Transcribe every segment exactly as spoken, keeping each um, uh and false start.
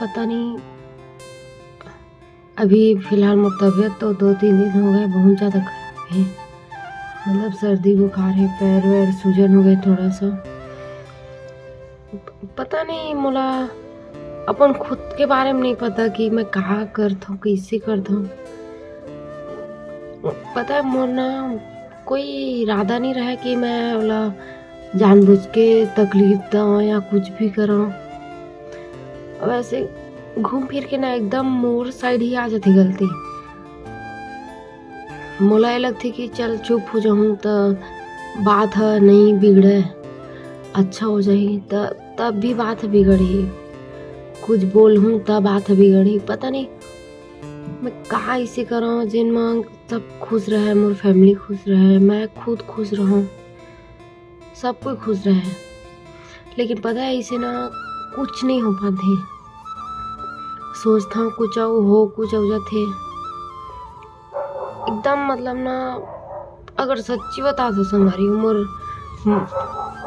पता नहीं, अभी फिलहाल मोर तबीयत तो दो तीन दिन हो गए, बहुत ज़्यादा खराब है। मतलब सर्दी बुखार है, पैर वैर सूजन हो गए थोड़ा सा। प-, पता नहीं, मोला अपन खुद के बारे में नहीं पता कि मैं का करत हूँ, कैसे करत हूँ। पता है, मोर ना कोई इरादा नहीं रहे कि मैं ओला जानबूझ के तकलीफ दऊँ या कुछ भी करूँ। वैसे घूम फिर के ना एकदम मोर साइड ही आ जाती गलती। मोला ये लगथे कि चल चुप हो जाहूँ त बात ह नहीं बिगड़े, अच्छा हो जाही, त तब भी बात ह बिगड़ही। कुछ बोलहूँ त बात ह बिगड़ही। पता नहीं मैं का ऐसे करऊँ जेन म सब खुश रहे, मोर फैमिली खुश रहे, मैं खुद खुश रहूँ, सब कोई खुश रहे। लेकिन पता है, ऐसे ना कुछ नहीं हो पाते। सोचता हूँ कुछ अउ हो, कुछ अउ जाथे। एकदम मतलब ना, अगर सच्ची बता तो संगवारी, मोर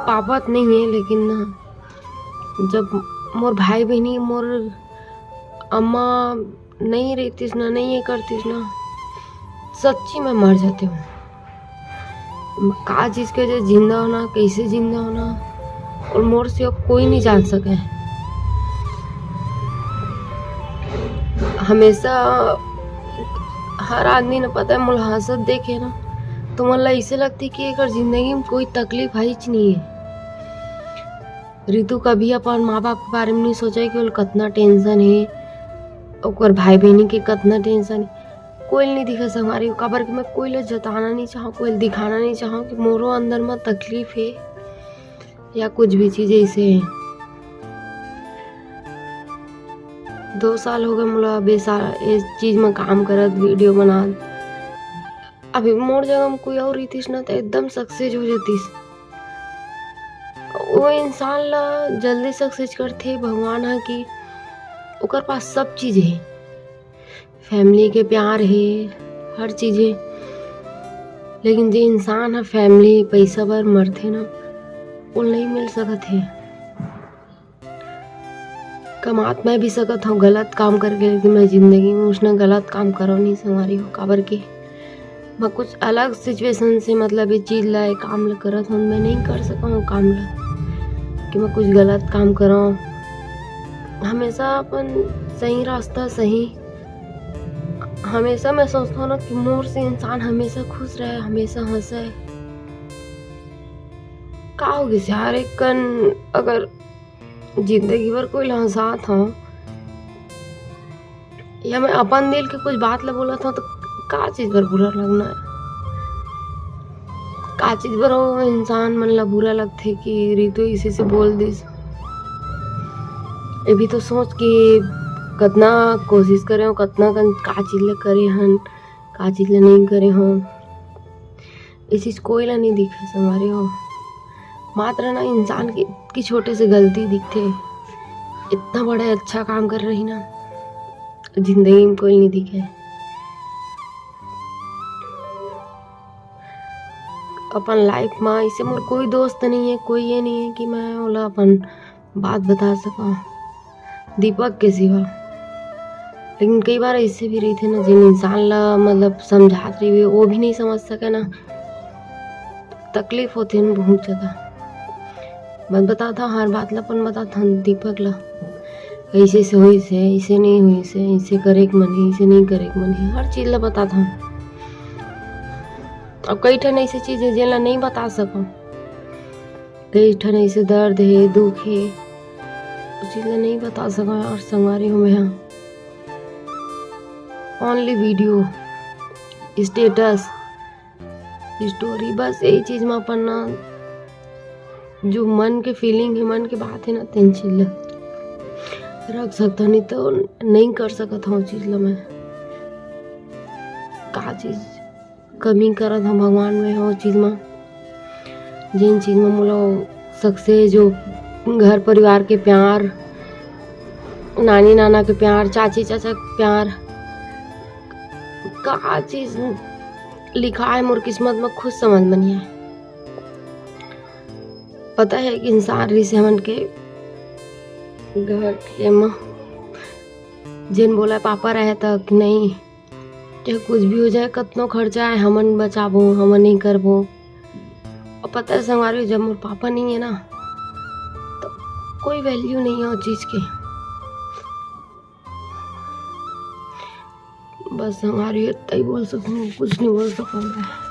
पापा तो नहीं है, लेकिन ना जब मोर भाई बहनी, मोर अम्मा नहीं रहतीस ना, नहीं ये करतीस ना, सच्ची मैं मर जाती हूँ। का चीज के वजह जिंदा होना, कैसे जिंदा होना, और मोर से कोई नहीं जान सके। हमेशा हर आदमी ने पता है, मोला हंसत देखे ना, तो मोला ऐसे लगती कि एकर जिंदगी में कोई तकलीफ है ही नहीं है। रितु कभी अपन माँ बाप के बारे में नहीं सोचा कि ओला कतना टेंशन है, ओकर भाई बहनी के कतना टेंशन है। कोई नहीं दिखे संगवारी, काबर कि मैं कोई ला जताना नहीं चाहूँ, कोई ला दिखाना नहीं चाहूँ कि मोरो अंदर में तकलीफ है या कुछ भी चीज ऐसे है। दो साल हो गए मोला बेसा-, इस चीज में काम करत, वीडियो बनात। अभी मोर जगह में कोई और रहितिस ना, तो एकदम सक्सेस हो जातिस। वो इंसान ला जल्दी सक्सेस करथे भगवान ह कि ओकर पास सब चीज हे, फैमिली के प्यार हे, हर चीज हे, लेकिन जे इंसान ह फैमिली पैसा बर मरथे ना, वो नहीं मिल सकत हे। कमात मैं भी सकत हूँ गलत काम करके, लेकिन मैं जिंदगी में उसने गलत काम करो नहीं संगवारी हो, काबर के मैं कुछ अलग सिचुएशन से, मतलब, ये चीज ला, ये काम ला करत हूँ, मैं नहीं कर सका हूँ काम ला कि मैं कुछ गलत काम करूँ। हमेशा अपन सही रास्ता, सही, हमेशा मैं सोचता हूँ ना कि मोर से इंसान हमेशा खुश रहे, हमेशा हंसे। का हो गिस यार, एक कन अगर जिंदगी भर कोई ला हंसात हूँ, या मैं अपन दिल के कुछ बात ला बोलत हूँ, तो का चीज बर बुरा लगना है? का चीज बर वो इंसान मन ला बुरा लगथे कि रितु इसे से बोल दिस? ये भी तो सोच कि कतना कोशिश करे हो, कतना कन का चीज ला करे हन, का चीज ला नहीं करे हो। ये चीज कोई ला नहीं दिखे संगवारी हो। मात्र ना इंसान की, की छोटे से गलती दिखथे, इतना बड़ा अच्छा काम कर रही ना, जिंदगी में कोई नहीं दिखे। अपन लाइफ में इसे मोर कोई दोस्त नहीं है, कोई ये नहीं है कि मैं ओला अपन बात बता सका दीपक के सिवा। लेकिन कई बार ऐसे भी रहिथे ना, जिन इंसान ला, मतलब, समझात रहिबे, वो भी नहीं समझ सके ना, तकलीफ होथे ना बहुत ज्यादा। मैं बताता हूँ हर बात ला, अपन बताता हूँ दीपक ला, ऐसे ऐसे होइस हे, ऐसे नहीं होइस हे, ऐसे करे के मन हे, ऐसे नहीं करे के मन हे, हर चीज ला बताता हूँ। अब कई ठन ऐसे चीज हे जेन ला नहीं बता सकूँ, कई ठन ऐसे दर्द हे, दुख हे, उस चीज ला नहीं बता सकूँ यार संगवारी हो मैं हा। Only video, status, story, बस यही चीज में अपन ना जो मन के feeling हे, मन के बात हे ना, तेन चीज ला रख सकता, नहीं तो नहीं कर सकत हूँ चीज ला मैं। का चीज कमी करत हूँ भगवान में, वो चीज में, जिन चीज में मोला सक्सेस, जो घर परिवार के प्यार, नानी नाना के प्यार, चाची चाचा के प्यार, का चीज लिखा है मोर किस्मत में, खुद समझ में नहीं आए। पता है कि इंसान रिहिसे हमन के घर के म जेन बोला पापा रहे त कि नहीं, चाहे कुछ भी हो जाए, कतनो खर्चा आए, हमन बचाबो, हमन नहीं करबो। और पता है संगवारी, जब मोर पापा नहीं है ना, तो कोई वैल्यू नहीं है वो चीज़ के। बस संगवारी, इतना ही बोल सकूँ, कुछ नहीं बोल सकूँ मैं।